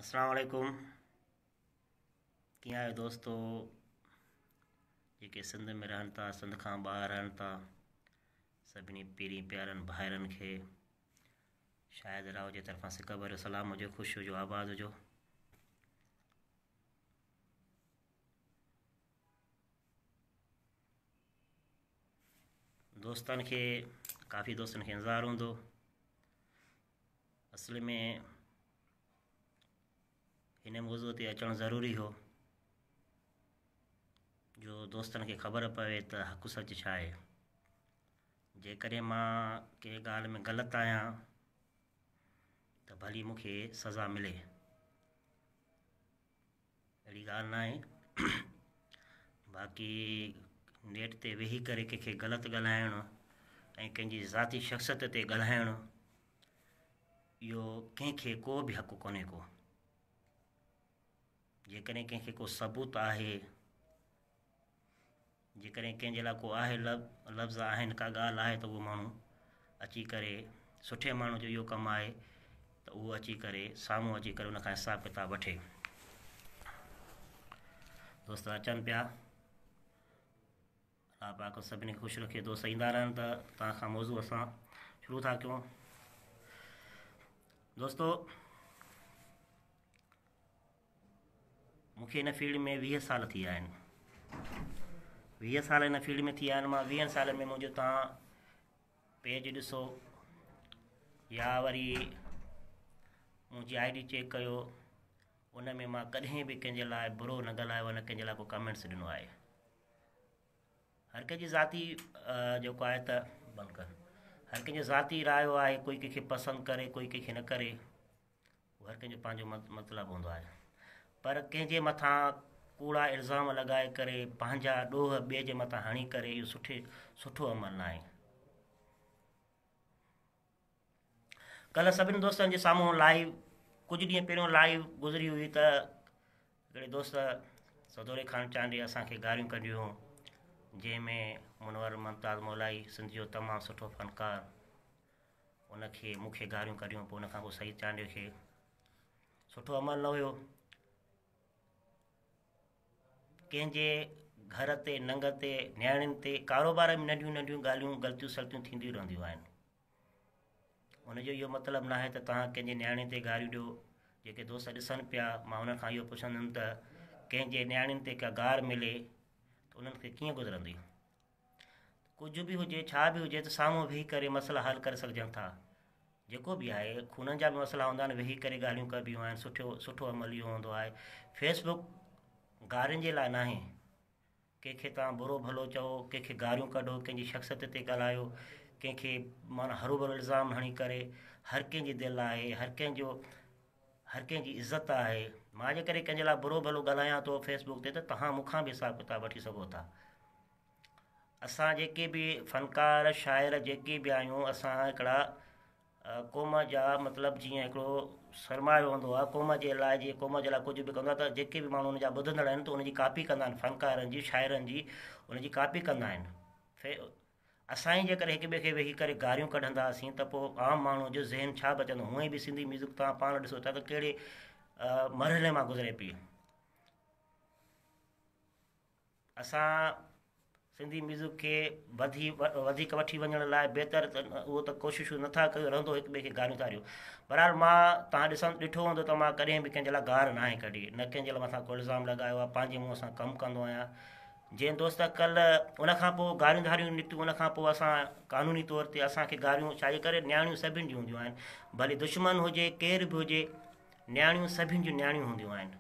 السلام عليڪم ڪيئن آهيو دوستو جيڪي سنڌ ۾ رهن ٿا سنڌ کان ٻاهر رهن ٿا سڀني پيرين پيارن ڀائرن کي شاهد راء جي طرفان سڪ ڀريو سلام هجي خوش هجو آباد هجو دوستن کي ڪافي دوستن کي انتظار هوندو اصل ۾ هن موضوع تي اچڻ ضروري هو جو دوستن کي خبر پوي ته حق سچ ڇا آهي جيڪڏهن مان ڪنهن ڳالهه ۾ غلط آهيان ته ڀلي مون کي سزا ملي اهڙي ڳالهه ناهي باقي نيٽ تي ويهي ڪري ڪنهن کي غلط ڳالهائڻ ۽ ڪنهن جي ذاتي شخصيت تي ڳالهائڻ اهو ڪنهن کي ڪو به حق ڪونهي ڪو جيڪڏهن ڪنهن کي ڪو ثبوت آهي جيڪڏهن ڪنهن جي لاء ڪو آهي لفظ آهن ڪا ڳالهه آهي ته اهو ماڻهو اچي ڪري سٺي ماڻهو جو اهو ڪم آهي ته اهو اچي ڪري سامهون اچي ڪري ان کان حساب ڪتاب وٺي. دوست اچن پيا الله پاڪ سڀني کي خوش رکي دوست ايندا رهن ته توهان کان موضوع اسان شروع ٿا ڪيون دوستو مون کي هن فيلڊ ۾ 20 سال ٿي ويا آهن 20 سال هن فيلڊ ۾ ٿي ويا آهن مان 20 سالن ۾ منهنجو تان پيج ڏسو يا وري منهنجي I D check ڪيو ان ۾ مان ڪڏهن به ڪنهن جي لاء برو نه ڳالهايو نه ڪنهن جي لاء ڪو ڪمينٽس ڏنو آهي هر ڪنهن جي ذاتي جيڪو آهي ته بند ڪر هر ڪنهن جو ذاتي رايو آهي ڪوئي ڪنهن کي پسند ڪري ڪوئي ڪنهن کي نه ڪري اهو هر ڪنهن جو پنهنجو مطلب هوندو آهي پر ڪنهن جي مٿان ڪوڙا الزام لڳائي ڪري پنهنجا ڏوهه ٻئي جي مٿان هڻي ڪري اهو سٺي سٺو عمل ناهي. ڪلهه سڀني دوستن جي سامهون لائيو ڪجهه ڏينهن پهريون لائيو گذري هئي ته هڪڙي دوست سدوري خان چانڊيي اسان کي گاريون ڪڍيون جنهن ۾ منور ممتاز مولائي سنڌ جو تمام سٺو فنڪار ان کي مون کي گاريون ڪڍيون پوء ان کان پوء سعيد چانڊيو کي سٺو عمل نه هيو ڪنهن جي گهر تي ننگ تي نياڻين تي ڪاروبار ۾ ننڍيون ننڍيون ڳالهيون غلطيون سلطيون ٿينديون رهنديون آهن ان جو اهو مطلب ناهي ته توهان ڪنهن جي نياڻي تي گاريون ڏيو جيڪي دوست ڏسن پيا مان انهن کان اهو پڇندم ته ڪنهن جي نياڻين تي ڪا گار ملي ته انهن کي ڪيئن گذرندي ڪجهه به هجي ڇا به هجي ته سامهون ويهي ڪري مسئلا حل ڪري سگهجن ٿا جيڪو به آهي خونن جا به مسئلا هوندا آهن ويهي ڪري ڳالهيون ڪبيون آهن سٺو سٺو عمل اهو هوندو آهي فيس بڪ گارين جي لاء ناهي ڪنهن کي توهان برو ڀلو چئو ڪنهن کي گاريون ڪڍو ڪنهن جي شخصيت تي ڳالهايو ڪنهن کي معنيٰ هروڀرو الزام هڻي ڪري هر ڪنهن جي دل آهي هر ڪنهن جو هر ڪنهن جي عزت آهي مان جيڪڏهن ڪنهن جي لاء برو ڀلو ڳالهايان ٿو فيس بڪ تي ته توهان مون کان به حساب ڪتاب وٺي سگهو ٿا اسان جيڪي به فنڪار شاعر جيڪي به آهيون اسان هڪڙا قوم جا مطلب جيئن هڪڙو سرمايو هوندو آهي قوم جي لاء جيئن قوم جي لاء ڪجهه به ڪندو آهي ته جيڪي به ماڻهو ان جا ٻڌندڙ آهن ته ان جي ڪاپي ڪندا آهن فنڪارن جي شاعرن جي ان جي ڪاپي ڪندا آهن اسان ئي جيڪڏهن هڪ ٻئي کي ويهي ڪري گاريون ڪڍنداسين ته پوء عام ماڻهو جو ذهن ڇا بچندو هونئن به سنڌي ميوزڪ توهان پاڻ ڏسو ٿا ته ڪهڙي مرحلي مان گذري پئي اسان سنڌي ميوزڪ کي وڌي وڌيڪ وٺي وڃڻ لاء بهتر اهو ته ڪوششون نٿا ڪيون رهندو هڪ ٻئي کي گاريون تاريون بهرحال مان توهان ڏسن ڏٺو هوندو ته مان ڪڏهن به ڪنهن جي لاء گار ناهي ڪڍي نه ڪنهن جي لاء مٿان ڪو الزام لڳايو آهي پنهنجي منهن سان ڪم ڪندو آهيان جنهن دوست ڪل ان کان پوء گاريون ڌاريون نڪتيون ان کان پوء اسان قانوني طور تي اسان کي گاريون ڇا جي ڪري نياڻيون سڀن جون هونديون آهن ڀلي دشمن هجي ڪير به هجي نياڻيون سڀن جون نياڻيون هونديون آهن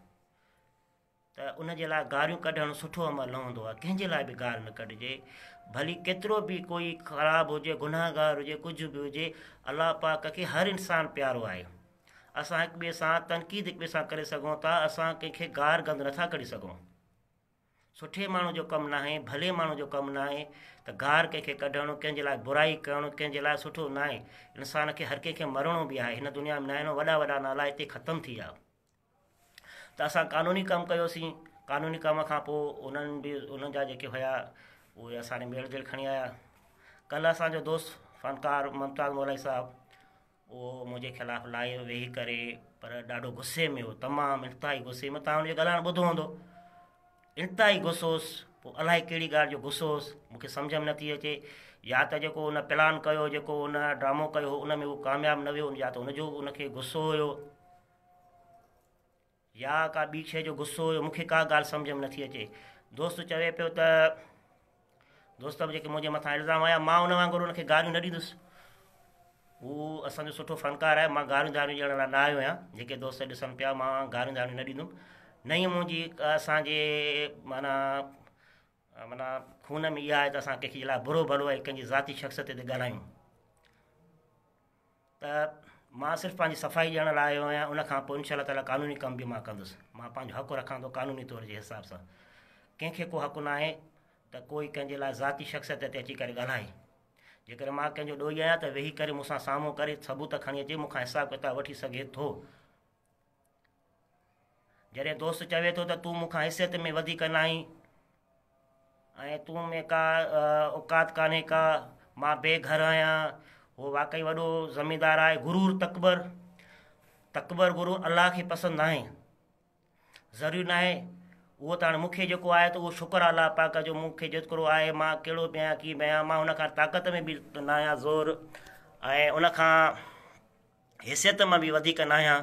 ته ان جي لاء گاريون ڪڍڻ سٺو عمل نه هوندو آهي ڪنهن جي لاء به گار نه ڪڍجي ڀلي ڪيترو به ڪوئي خراب هجي گناهگار هجي ڪجهه به هجي الله پاڪ کي هر انسان پيارو آهي اسان هڪ ٻئي سان تنقيد هڪ ٻئي سان ڪري سگهون ٿا اسان ڪنهن کي گار گند نٿا ڪڍي سگهون سٺي ماڻهو جو ڪم ناهي ڀلي ماڻهو جو ڪم ناهي ته گار ڪنهن کي ڪڍڻ ڪنهن جي لاء برائي ڪرڻ ڪنهن جي لاء سٺو ناهي انسان کي هر ڪنهن کي مرڻو به آهي هن دنيا ۾ ناهي وڏا وڏا نالا هتي ختم ٿي ويا ته اسان قانوني ڪم ڪيوسين قانوني ڪم کان پوء انهن به انهن جا جيڪي هيا اهي اسان ڏي ميڙ جيڙ کڻي آيا ڪلهه اسان جو دوست فنڪار ممتاز مولائي صاحب اهو منهنجي خلاف لائيو ويهي ڪري پر ڏاڍو غصي ۾ هو تمام انتهائي غصي ۾ توهان ان جو ڳالهائڻ ٻڌو هوندو انتهائي غصو هوس پوء الائي ڪهڙي ڳالهه جو غصو هوس مونکي سمجهه ۾ نٿي اچي يا ته جيڪو ان پلان ڪيو جيڪو ان ڊرامو ڪيو هو ان ۾ هو ڪامياب نه ويو يا ته ان جو ان کي غصو هيو يا ڪا ٻي شيء جو غصو هيو مون کي ڪا ڳالهه سمجهه ۾ نٿي اچي. دوست چوي پيو ته دوست به جيڪي منهنجي مٿان الزام هنيا مان ان وانگر ان کي گاريون نه ڏيندس. هو اسان جو سٺو فنڪار آهي مان گاريون ڌاريون ڏيڻ لاء نه آيو آهيان جيڪي دوست ڏسن پيا مان گاريون ڌاريون نه ڏيندم نه ئي منهنجي اسان جي معنيٰ معنيٰ خون ۾ اها آهي ته اسان ڪنهن جي لاء برو ڀلو ۽ ڪنهن جي ذاتي شخصيت تي ڳالهايون. ته مان صرف پنهنجي صفائي ڏيڻ لاء آيو آهيان ان کان پوء انشاء الله تعالٰي قانوني ڪم به مان ڪندس مان پنهنجو حق رکان ٿو قانوني طور جي حساب سان ڪنهن کي ڪو حق ناهي ته ڪوئي ڪنهن جي لاء ذاتي شخصيت تي اچي ڪري ڳالهائي جيڪڏهن مان ڪنهن جو ڏوهي آهيان ته ويهي ڪري مون سان سامهون ڪري ثبوت کڻي اچي مون کان حساب ڪتاب وٺي سگهي ٿو جڏهن دوست چوي ٿو ته تون مون کان حيثيت ۾ وڌيڪ ناهين ۽ تون ۾ ڪا اوقات ڪانهي ڪا مان بي گهر آهيان هو واقعي وڏو زميندار آهي غرور تڪبر تڪبر غرور الله کي پسند ناهي ضروري ناهي اهو ته هاڻي مون کي جيڪو آهي ته اهو شڪر آهي الله پاڪ جو مون کي جيترو آهي مان ڪهڙو به آهيان ڪيئن به آهيان مان هن کان طاقت ۾ به ناهيان زور ۽ ان کان حيثيت مان به وڌيڪ ناهيان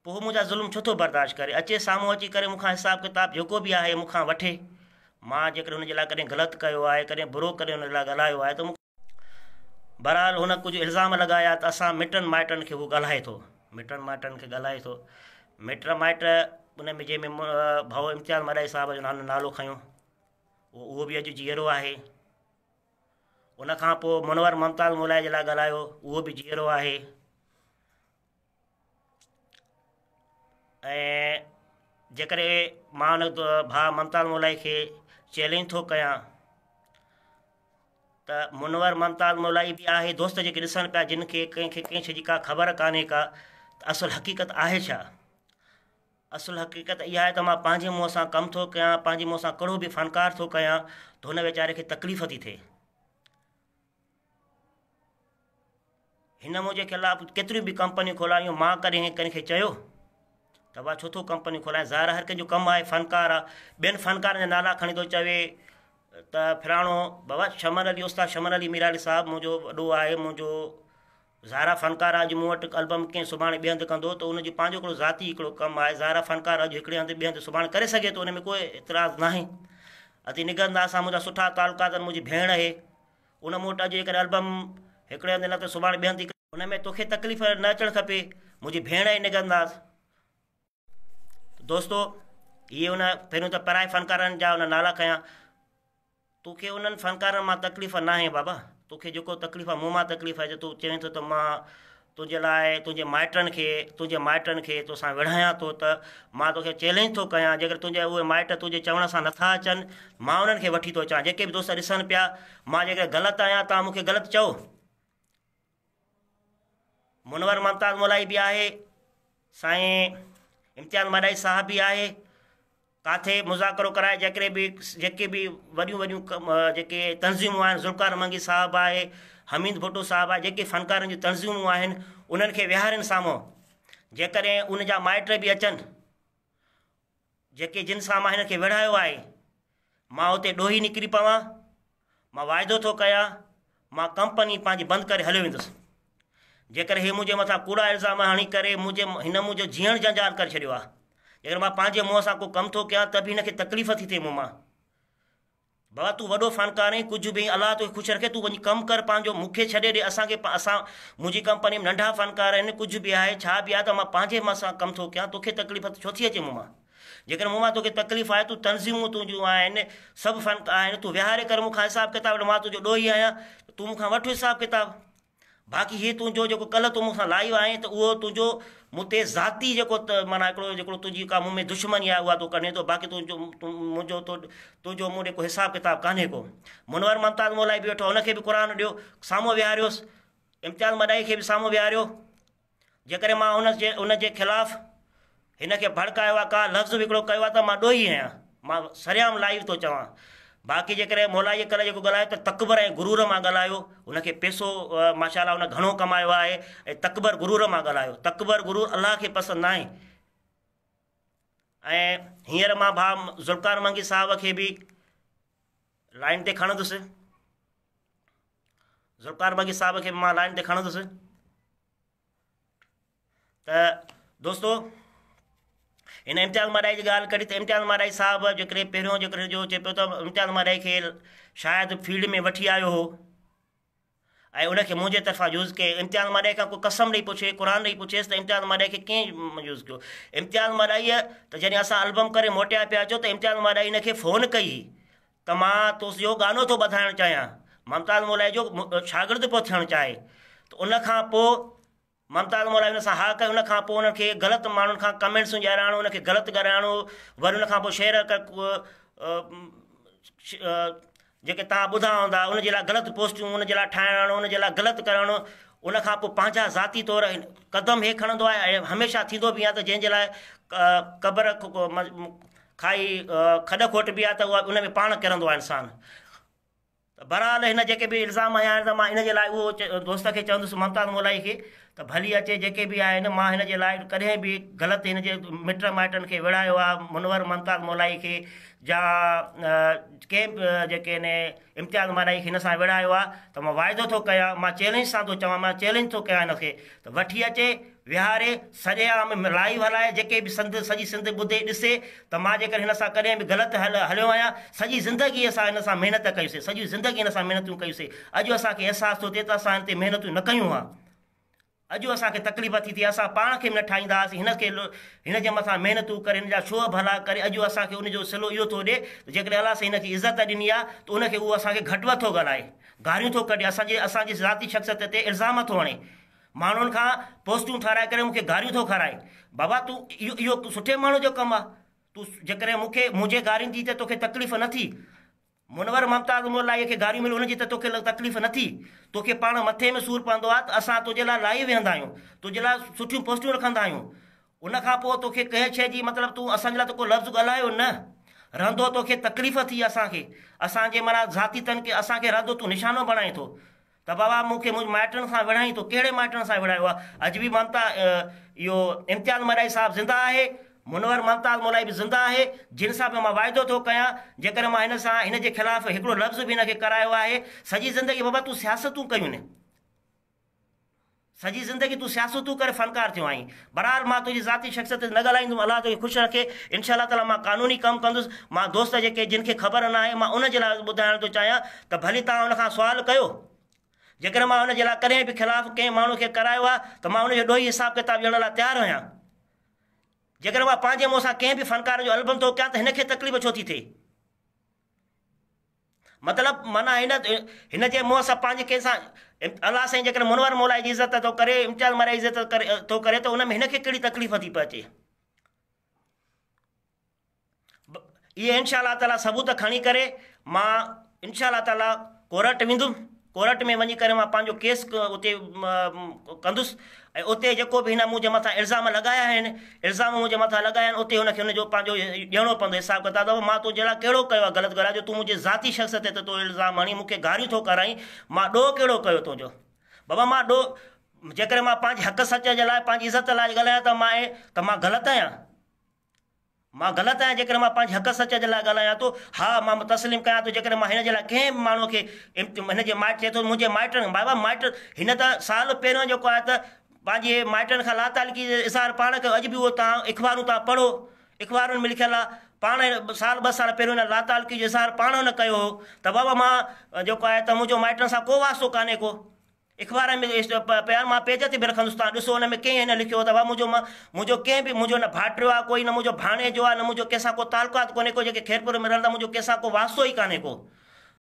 پوء هو منهنجا ظلم ڇو ٿو برداشت ڪري؟ اچي سامهون اچي ڪري مون کان حساب ڪتاب جيڪو به آهي مون کان وٺي. مان جيڪڏهن هن جي لاء ڪڏهن غلط ڪيو آهي، ڪڏهن برو ڪڏهن هن جي لاء ڳالهايو آهي ته مون بهرحال هن ڪجهه الزام لڳايا ته اسان مٽن مائٽن کي هو ڳالهائي ٿو. مٽن مائٽن کي ڳالهائي ٿو. مٽ مائٽ ان ۾ جنهن ۾ ڀائو امتياز مڏائي صاحب جو نالو کنيو. اهو به اڄ جيئرو آهي. ان کان پوء منور ممتاز مولائي جي لاء ڳالهايو، اهو به جيئرو آهي. ۽ جيڪڏهن مان ان ڀاء ممتاز مولائي کي چئلينج ٿو ڪيان ته منور ممتاز مولائي به آهي دوست جيڪي ڏسن پيا جن کي ڪنهن کي ڪنهن شي جي ڪا خبر ڪانهي ڪا ته اصل حقيقت آهي ڇا اصل حقيقت اها آهي ته مان پنهنجي منهن سان ڪم ٿو ڪيان پنهنجي منهن سان ڪهڙو به فنڪار ٿو ڪيان ته هن ويچاري کي تڪليف ٿي ٿئي هن منهنجي خلاف ڪيتريون به ڪمپنيون کولايون مان ڪڏهن ڪنهن کي چيو ته وا ڇو ٿو ڪمپنيون کولائين ظاهر هر ڪنهن جو ڪم آهي فنڪار آ ٻين فنڪارن جا نالا کڻي ٿو چوي ته فلاڻو بابا شمن علي استاد شمن علي ميرالي صاحب منهنجو وڏو آهي منهنجو ظاهر فنڪار اڄ مون وٽ البم ڪنهن سڀاڻي ٻئي هنڌ ڪندو ته ان جو پنهنجو هڪڙو ذاتي هڪڙو ڪم آهي ظاهر فنڪار اڄ هڪڙي هنڌ ٻئي هنڌ سڀاڻي ڪري سگهي ٿو ان ۾ ڪوئي اعتراض ناهي ادي نگهت ناز سان منهنجا سٺا تعلقات آهن منهنجي ڀيڻ آهي ان مون وٽ اڄ جيڪڏهن البم هڪڙي هنڌ نه ته سڀاڻي ٻئي هنڌ ٿي ان ۾ توکي تڪليف نه اچڻ کپي منهنجي ڀيڻ آهي نگهت ناز. دوستو هي ان پهريون ته پرائي فنڪارن جا ان نالا کنيا توکي انهن فنڪارن مان تڪليف ناهي بابا توکي جيڪو تڪليف آهي مون مان تڪليف آهي جو تون چوين ٿو ته مان تنهنجي لاء تنهنجي مائٽن کي تنهنجي مائٽن کي توسان وڙهايان ٿو ته مان توکي چئلينج ٿو ڪيان جيڪڏهن تنهنجا اهي مائٽ تنهنجي چوڻ سان نٿا اچن مان انهن کي وٺي ٿو اچان جيڪي به دوست ڏسن پيا مان جيڪڏهن غلط آهيان توهان مون کي غلط چئو منور ممتاز مولائي به آهي سائين امتياز مڏائي صاحب به آهي ڪاٿي مذاڪرو ڪرائي جيڪڏهن به جيڪي به وڏيون وڏيون جيڪي تنظيمون آهن ذوالفقار منگي صاحب آهي حميد ڀٽو صاحب آهي جيڪي فنڪارن جون تنظيمون آهن انهن کي ويهارين سامهون جيڪڏهن ان جا مائٽ به اچن جيڪي جن سان مان هن کي وڙهايو آهي مان اتي ڏوهي نڪري پوان مان واعدو ٿو ڪيان مان ڪمپني پنهنجي بند ڪري هليو ويندس جيڪڏهن هي منهنجي مٿان ڪوڙا الزام هڻي ڪري منهنجي هن منهنجو جيئڻ جنجال ڪري ڇڏيو آهي جيڪڏهن مان پنهنجي منهن سان ڪو ڪم ٿو ڪيان ته به هن کي تڪليف ٿي ٿئي مون مان بابا تون وڏو فنڪار آهين ڪجهه به الله توکي خوش رکي تون وڃي ڪم ڪر پنهنجو مون کي ڇڏي ڏي اسان کي اسان منهنجي ڪمپني ۾ ننڍا فنڪار آهن ڪجهه به آهي ڇا به آهي ته مان پنهنجي من سان ڪم ٿو ڪيان توکي تڪليف ڇو ٿي اچي مون مان جيڪڏهن مون مان توکي تڪليف آهي تون تنظيمون تنهنجون آهن سڀ فنڪار آهن تون ويهاري ڪر مون کان حساب ڪتاب مان تنهنجو ڏوهي آهيان تون مون کان وٺ حساب ڪتاب باقي هي تنهنجو جيڪو ڪلهه تون مون سان لائيو آهين ته اهو تنهنجو مون تي ذاتي جيڪو معنيٰ هڪڙو جيڪو تنهنجي ڪا مون ۾ دشمني آهي اها تون ڪڍين ٿو باقي تنهنجو منهنجو تو تنهنجو مون ڏي ڪو حساب ڪتاب ڪانهي ڪو. منور ممتاز مولائي به ويٺو آهي ان کي به قرآن ڏيو سامهون ويهاريوس امتياز مڏائي کي به سامهون ويهاريو جيڪڏهن مان ان جي ان جي خلاف هن کي ڀڙڪايو آهي ڪا لفظ به هڪڙو ڪيو آهي ته مان ڏوهي آهيان مان سرعام لائيو ٿو چوان. باقي جيڪڏهن مولائيء ڪلهه جيڪو ڳالهايو ته تڪبر ۽ غرور مان ڳالهايو، هن کي پئسو ماشاء الله هن گهڻو ڪمايو آهي ۽ تڪبر غرور مان ڳالهايو، تڪبر غرور الله کي پسند ناهي. ۽ هينئر مان ڀاء ذوالفقار منگي صاحب کي به لائن تي کڻندس، ذوالفقار منگي صاحب کي به مان لائن تي کڻندس. ته دوستو هن امتياز مارائي جي ڳالهه ڪڍي ته امتياز مارائي صاحب جيڪڏهن پهريون جيڪڏهن جو چئي پيو ته امتياز مارائي کي شايد فيلڊ ۾ وٺي آيو هو ۽ ان کي منهنجي طرفان يوز ڪئي امتياز مارائي کان ڪو قسم ڏئي پڇي قرآن ڏئي پڇيس ته امتياز مارائي کي ڪنهن يوز ڪيو امتياز مارائي ته جڏهن اسان البم ڪري موٽيا پيا اچو ته امتياز مارائي هن کي فون ڪئي ته مان تو جو گانو ٿو ٻڌائڻ چاهيان ممتاز مولائي جو شاگرد پيو ٿيڻ چاهي ته ان کان پوء ممتاز مولائي ان سان ها ڪئي ان کان پوء انهن کي غلط ماڻهن کان ڪمينٽسون ڏيارائڻو ان کي غلط ڳالهائڻو وري ان کان پوء شعر جيڪي توهان ٻڌا هوندا ان جي لاء غلط پوسٽون ان جي لاء ٺاهڻ ان جي لاء غلط ڪرڻ ان کان پوء پنهنجا ذاتي طور قدم هي کڻندو آهي ۽ هميشه ٿيندو به آهي ته جنهن جي لاء قبر کائي کڏ کوٽبي آهي ته اها ان ۾ پاڻ ڪرندو آهي انسان ته بهرحال هن جيڪي به الزام هنيا آهن ته مان ان جي لاء اهو دوست کي چوندس ممتاز مولائي کي ته ڀلي اچي جيڪي به آهن مان هن جي لاء ڪڏهن به غلط هن جي مٽ مائٽن کي وڙهايو آهي منور ممتاز مولائي کي يا ڪنهن به جيڪي هن امتياز مولائي کي هن سان وڙهايو آهي ته مان واعدو ٿو ڪيان مان چئلينج سان ٿو چوان مان چئلينج ٿو ڪيان هن کي ته وٺي اچي ويهاري سري عام لائيو هلائي جيڪي به سنڌ سڄي سنڌ ٻڌي ڏسي ته مان جيڪر هن سان ڪڏهن به غلط هليو آهيان سڄي زندگي اسان هن سان محنت ڪئيسي سڄي زندگي هن سان محنتون ڪيوسي اڄ اسان کي احساس ٿو ٿئي ته اسان هن تي محنتون نه ڪيون ها اڄ اسان کي تڪليف ٿي ٿئي اسان پاڻ کي به نه ٺاهيندا هئاسين هن کي هن جي مٿان محنتون ڪري هن جا شو ڀلا ڪري اڄ اسان کي ان جو صلو اهو ٿو ڏي ته جيڪڏهن الله سائين هن کي عزت ڏني آهي ته ان کي اهو اسان کي گهٽ وڌ ٿو ڳالهائي گاريون ٿو ڪڍي اسان جي اسان جي ذاتي شخصيت تي الزام ٿو هڻي ماڻهن کان پوسٽون ٺهرائي ڪري مون کي گاريون ٿو کارائي. بابا تون اهو اهو سٺي ماڻهو جو ڪم آ. تون جيڪڏهن مون کي منهنجي گارين جي ته توکي تڪليف نه ٿي. منور ممتاز مولائيء کي گاريون مليون ان جي ته توکي تڪليف نه ٿي. توکي پاڻ مٿي ۾ سور پوندو آ ته اسان تنهنجي لاء لائي ويهندا آهيون. تنهنجي لاء سٺيون پوسٽون رکندا آهيون. ان کان پوء توکي ڪنهن شيء جي مطلب تون اسان جي لاء ته ڪو لفظ ڳالهايو نه. رهندو توکي تڪليف ٿي اسان کي. اسان جي معنيٰ ذاتي تنقيد اسان کي رهندو تون نشانو بڻائين ٿو. ته بابا مون کي منهنجي مائٽن سان وڙهائين تو ڪهڙي مائٽن سان وڙهايو آ اڄ به ممتا اهو امتياز مولائي صاحب زنده آهي منور ممتاز مولائي به زنده آهي جن سان به مان واعدو ٿو ڪيان جيڪڏهن مان هن سان هن جي خلاف هڪڙو لفظ به هن کي ڪرايو آهي سڄي زندگي بابا تون سياستون ڪيون نه سڄي زندگي تون سياستون ڪري فنڪار ٿيو آهين بهرحال مان تنهنجي ذاتي شخصيت تي نه ڳالهائيندم الله توکي خوش رکي انشاء الله تعالي مان قانوني ڪم ڪندس مان دوست جيڪي جن کي خبر نه آهي مان انهن جي لاء ٻڌائڻ ٿو چاهيان ته ڀلي توهان ان کان سوال ڪيو جيڪڏهن مان ان جي لاء ڪڏهن به خلاف ڪنهن ماڻهو کي ڪرايو آهي ته مان ان جو ڏوهي حساب ڪتاب ڏيڻ لاء تيار آهيان. جيڪڏهن مان پنهنجي منهن سان ڪنهن به فنڪار جو البم ٿو ڪيان ته هن کي تڪليف ڇو ٿي ٿئي؟ مطلب معنيٰ هن هن جي منهن سان پنهنجي ڪنهن سان الله سائين جيڪڏهن منور مولائي جي عزت ٿو ڪري امتياز مولائي جي عزت ٿو ڪري ته ان ۾ هن کي ڪهڙي تڪليف ٿي پهچي؟ اهي انشاء الله تعالي ثبوت کڻي ڪري مان انشاء الله تعالي ڪورٽ ويندم ڪورٽ ۾ وڃي ڪري مان پنهنجو ڪيس اتي ڪندس ۽ اتي جيڪو به هن منهنجي مٿان الزام لڳايا آهن الزام منهنجي مٿان لڳايا آهن اتي هن کي هن جو پنهنجو ڏيڻو پوندو حساب ڪتاب ته مان تنهنجي لاء ڪهڙو ڪيو آهي غلط ڳالهه جو تون منهنجي ذاتي شخص تي ٿو الزام هڻين مون کي گاريون ٿو ڪرائين مان ڏوهه ڪهڙو ڪيو تنهنجو بابا مان ڏوهه جيڪڏهن مان پنهنجي حق سچ جي لاء پنهنجي عزت لاء ڳالهايان ته مان ته مان غلط آهيان مان غلط آهيان جيڪڏهن مان پنهنجي حق سچ جي لاء ڳالهايان ٿو؟ ها، مان تسليم ڪيان ٿو جيڪڏهن مان هن جي لاء ڪنهن به ماڻهوء کي هن جي مائٽ چئي ٿو منهنجي مائٽن بابا مائٽ هن ته سال پهريون جيڪو آهي ته پنهنجي مائٽن کان لاتعلقي جو اظهار پاڻ ڪيو اڄ به اهو توهان اخبارون توهان پڙهو اخبارن ۾ لکيل آهي پاڻ سال ٻه سال پهريون هن لاتعلقي جو اظهار پاڻ هن ڪيو هو ته بابا مان جيڪو آهي ته منهنجو مائٽن سان ڪو واسطو ڪانهي ڪو اخبار ۾ پيا مان پيج تي به رکندس توهان ڏسو ان ۾ ڪنهن هن لکيو ته منهنجو منهنجو ڪنهن به منهنجو نه ڀائٽيو آهي ڪوئي نه منهنجو ڀاڻيجو آهي نه منهنجو ڪنهن سان ڪو تعلقات ڪونهي ڪو جيڪي خيرپور ۾ رهن ٿا منهنجو ڪنهن سان ڪو واسطو ئي ڪانهي ڪو.